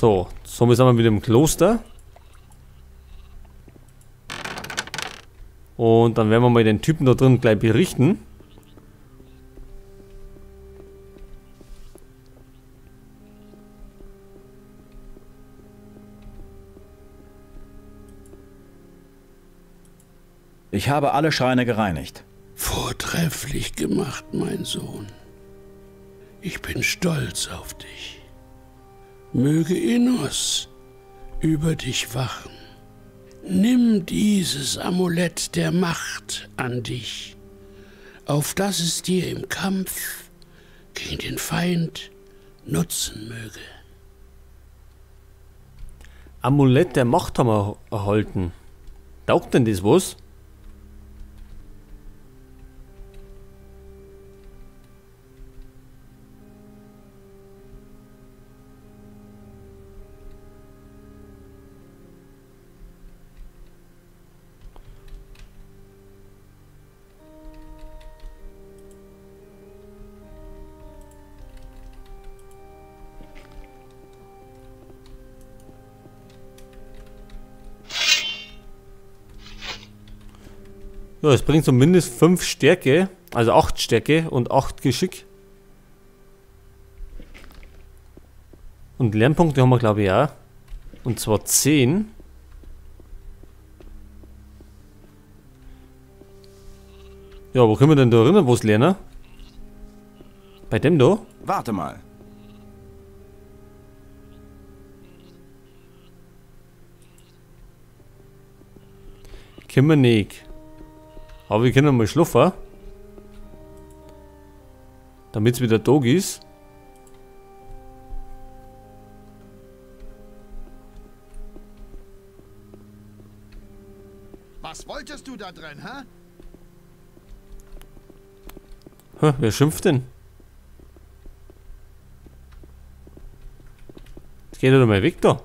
So, somit sind wir wieder im Kloster. Und dann werden wir mal den Typen da drin gleich berichten. Ich habe alle Schreine gereinigt. Vortrefflich gemacht, mein Sohn. Ich bin stolz auf dich. Möge Innos über dich wachen. Nimm dieses Amulett der Macht an dich, auf dass es dir im Kampf gegen den Feind nutzen möge. Amulett der Macht haben wir erhalten. Taugt denn das was? Ja, es bringt zumindest 5 Stärke, also 8 Stärke und 8 Geschick. Und Lernpunkte haben wir, glaube ich, auch. Und zwar 10. Ja, wo können wir denn da erinnern, wo es lernen? Bei dem da? Warte mal. Können wir nicht. Aber wir können mal schlafen. Damit es wieder Tag ist. Was wolltest du da drin, hä? Hä, wer schimpft denn? Jetzt geht er doch mal weg da.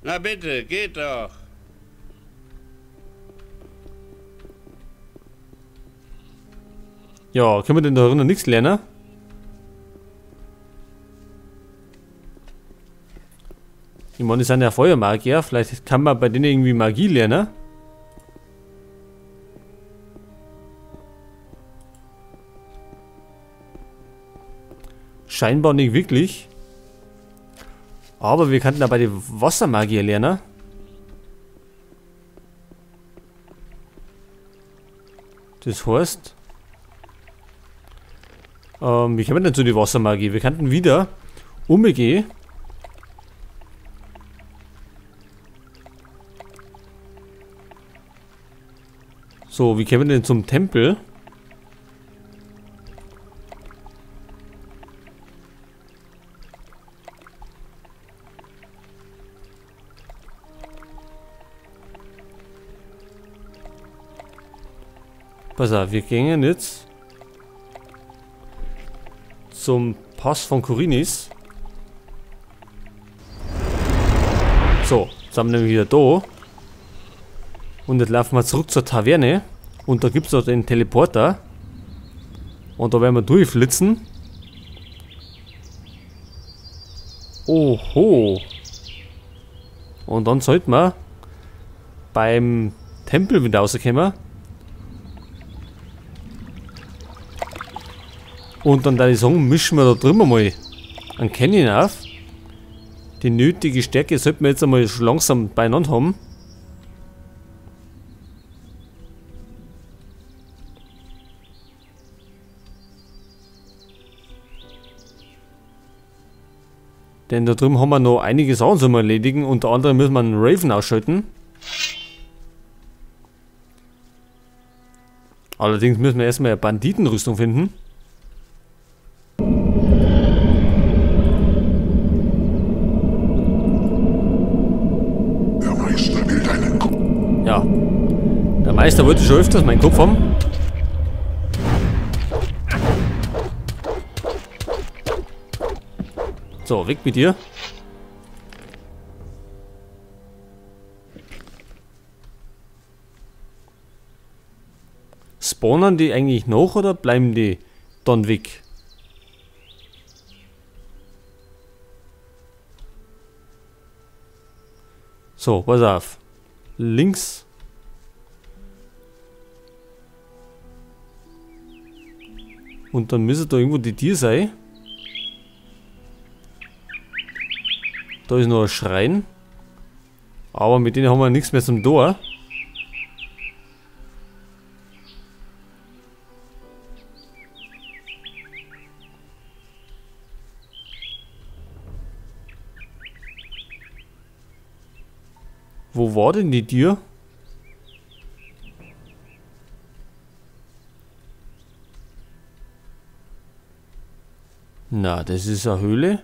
Na bitte, geht doch. Ja, können wir denn da drinnen nichts lernen? Ich meine, die sind ja Feuermagier. Vielleicht kann man bei denen irgendwie Magie lernen. Scheinbar nicht wirklich. Aber wir könnten da bei den Wassermagier lernen. Das heißt... wie kommen wir denn zu die Wassermagie? Wir könnten wieder umgehen. So, wie kommen wir denn zum Tempel? Pass auf, wir gehen jetzt zum Pass von Khorinis. So, jetzt sind wir nämlich wieder da. Und jetzt laufen wir zurück zur Taverne. Und da gibt es noch den Teleporter. Und da werden wir durchflitzen. Oho. Und dann sollten wir beim Tempel wieder rauskommen. Und dann da ich sagen, mischen wir da drüben mal einen Canyon auf. Die nötige Stärke sollten wir jetzt einmal schon langsam beieinander haben. Denn da drüben haben wir noch einige Sachen zum Erledigen. Unter anderem müssen wir einen Raven ausschalten. Allerdings müssen wir erstmal eine Banditenrüstung finden. Ja, der Meister wollte schon öfters meinen Kopf haben. So, weg mit dir. Spawnen die eigentlich noch oder bleiben die dann weg? So, pass auf. Links. Und dann müsste da irgendwo die Tür sein. Da ist noch ein Schrein. Aber mit denen haben wir nichts mehr zum Tor. Wo war denn die Tür? Na, das ist eine Höhle.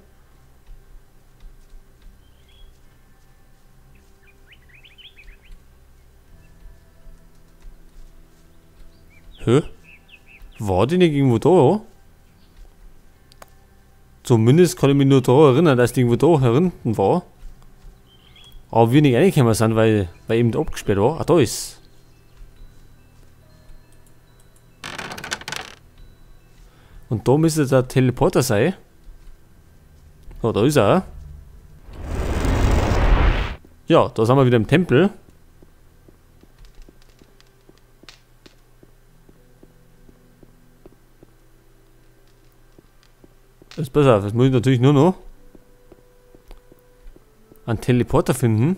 Hä? War die nicht irgendwo da? Zumindest kann ich mich nur daran erinnern, dass die irgendwo da hinten war. Aber wir nicht reingekommen sind, weil eben abgesperrt war. Ah, da ist. Und da müsste der Teleporter sein. So, da ist er. Ja, da sind wir wieder im Tempel. Jetzt pass auf, jetzt muss ich natürlich nur noch einen Teleporter finden.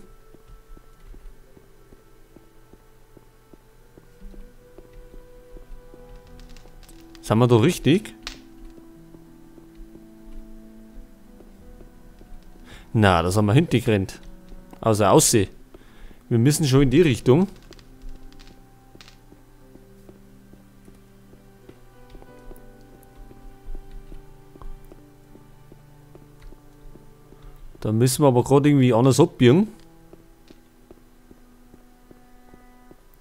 Sind wir da richtig? Na, da sind wir hinten gerannt. Also aussehen. Wir müssen schon in die Richtung. Da müssen wir aber gerade irgendwie anders abbiegen.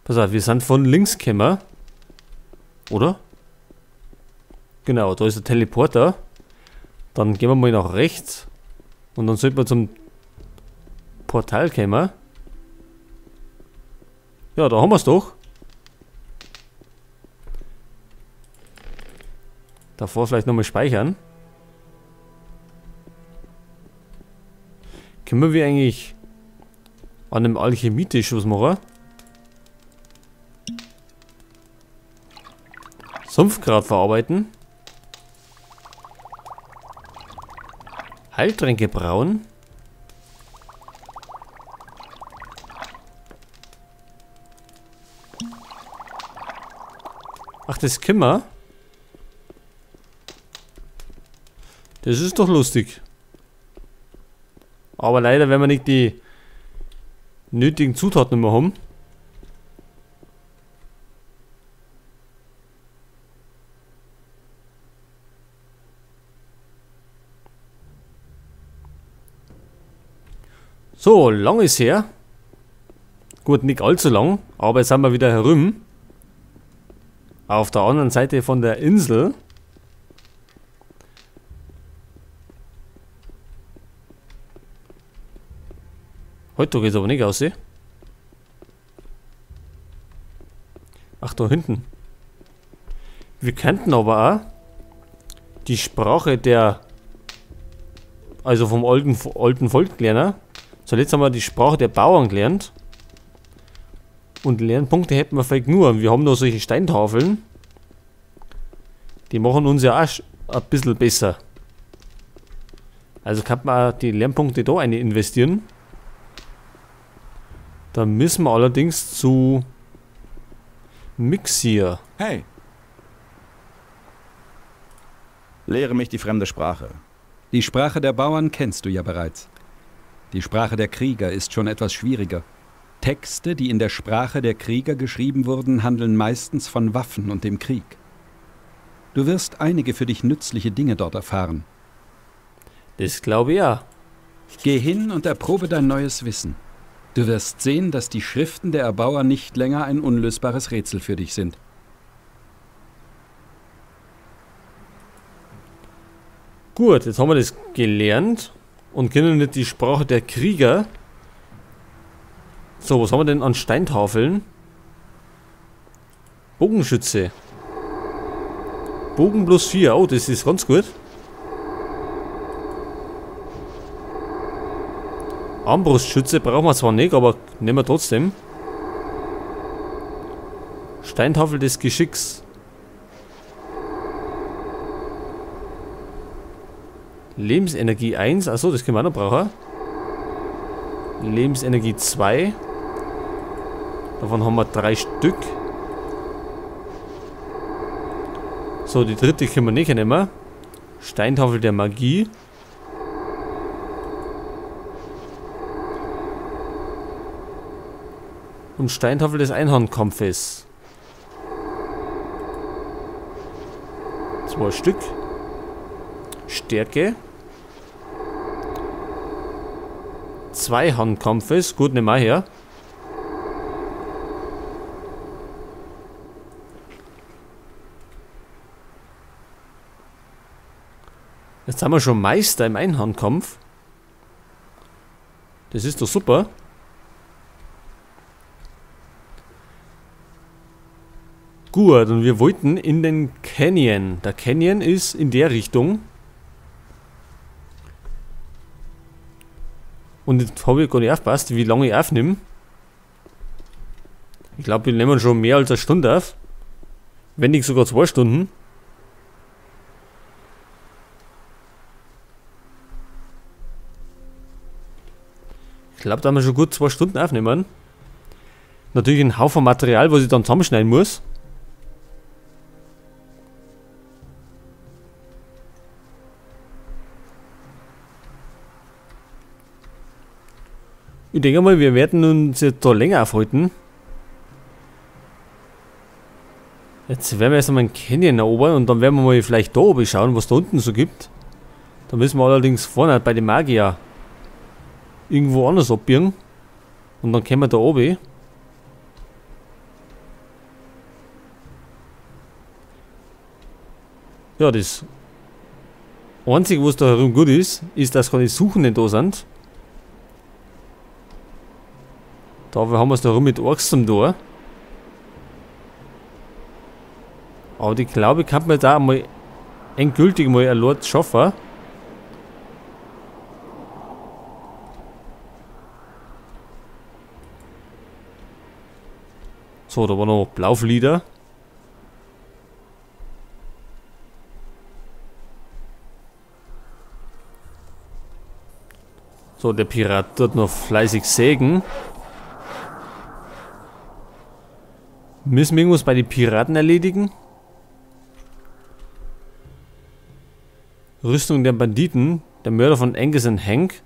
Pass auf, wir sind von links gekommen. Oder? Genau, da ist der Teleporter. Dann gehen wir mal nach rechts. Und dann sollten wir zum Portal kommen. Ja, da haben wir es doch. Davor vielleicht nochmal speichern. Können wir eigentlich an einem Alchemietisch was machen? Sumpfgrat verarbeiten. Heiltränke brauen. Ach, das können wir. Das ist doch lustig. Aber leider, wenn wir nicht die nötigen Zutaten mehr haben. So, lang ist her. Gut, nicht allzu lang, aber jetzt sind wir wieder herum. Auf der anderen Seite von der Insel. Heute geht's aber nicht aus, eh? Ach, da hinten. Wir könnten aber auch die Sprache der, also vom alten Volk lernen. Zuletzt haben wir die Sprache der Bauern gelernt. Und Lernpunkte hätten wir vielleicht nur. Wir haben noch solche Steintafeln. Die machen uns ja auch ein bisschen besser. Also kann man auch die Lernpunkte da eine investieren. Da müssen wir allerdings zu Myxir. Hey! Lehre mich die fremde Sprache. Die Sprache der Bauern kennst du ja bereits. Die Sprache der Krieger ist schon etwas schwieriger. Texte, die in der Sprache der Krieger geschrieben wurden, handeln meistens von Waffen und dem Krieg. Du wirst einige für dich nützliche Dinge dort erfahren. Das glaube ich ja. Geh hin und erprobe dein neues Wissen. Du wirst sehen, dass die Schriften der Erbauer nicht länger ein unlösbares Rätsel für dich sind. Gut, jetzt haben wir das gelernt und kennen nicht die Sprache der Krieger. So, was haben wir denn an Steintafeln? Bogenschütze. Bogen plus 4. Oh, das ist ganz gut. Armbrustschütze brauchen wir zwar nicht, aber nehmen wir trotzdem. Steintafel des Geschicks. Lebensenergie 1, achso, das können wir auch noch brauchen. Lebensenergie 2. Davon haben wir 3 Stück. So, die dritte können wir nicht nehmen. Steintafel der Magie. Und Steintafel des Einhandkampfes. 2 Stück. Stärke. 2 Handkampfes. Gut, nehmen wir her. Jetzt haben wir schon Meister im Einhandkampf. Das ist doch super. Gut, und wir wollten in den Canyon. Der Canyon ist in der Richtung. Und jetzt habe ich gar nicht aufgepasst, wie lange ich aufnehme. Ich glaube, wir nehmen schon mehr als eine Stunde auf. Wenn nicht sogar 2 Stunden. Ich glaube, da haben wir schon gut 2 Stunden aufnehmen. Natürlich ein Haufen Material, was ich dann zusammenschneiden muss. Ich denke mal, wir werden uns jetzt da länger aufhalten. Jetzt werden wir erst einmal einen Canyon erobern und dann werden wir mal vielleicht da oben schauen, was da unten so gibt. Da müssen wir allerdings vorne bei den Magier irgendwo anders abbiegen. Und dann kommen wir da oben. Ja, das Einzige, was da herum gut ist, ist, dass keine Suchenden da sind. Da haben wir es da rum mit Orks zum Tor. Aber ich glaube, ich kann mir da mal endgültig mal ein Lord schaffen. So, da war noch Blauflieder. So, der Pirat dort noch fleißig sägen. Müssen wir irgendwas bei den Piraten erledigen? Rüstung der Banditen. Der Mörder von Angus und Hank.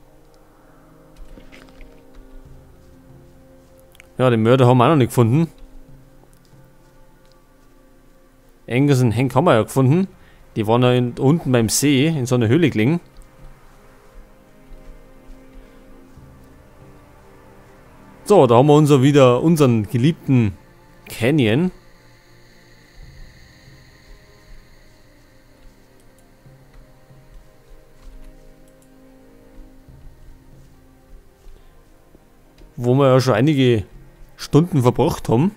Ja, den Mörder haben wir auch noch nicht gefunden. Angus und Hank haben wir ja gefunden. Die waren ja unten beim See in so einer Höhle gelegen. So, da haben wir uns wieder unseren geliebten Canyon. Wo wir ja schon einige Stunden verbracht haben.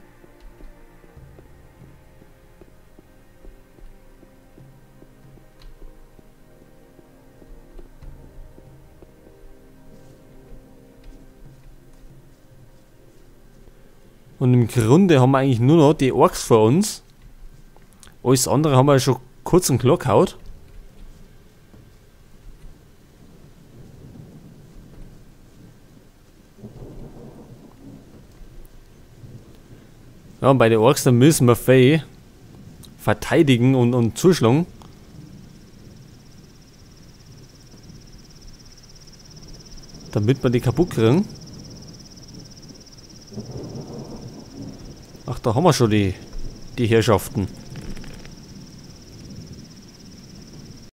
Und im Grunde haben wir eigentlich nur noch die Orks vor uns. Alles andere haben wir schon kurz und klar gehauen. Ja, und bei den Orks, da müssen wir viel verteidigen und zuschlagen. Damit wir die kaputt kriegen. Ach, da haben wir schon die Herrschaften.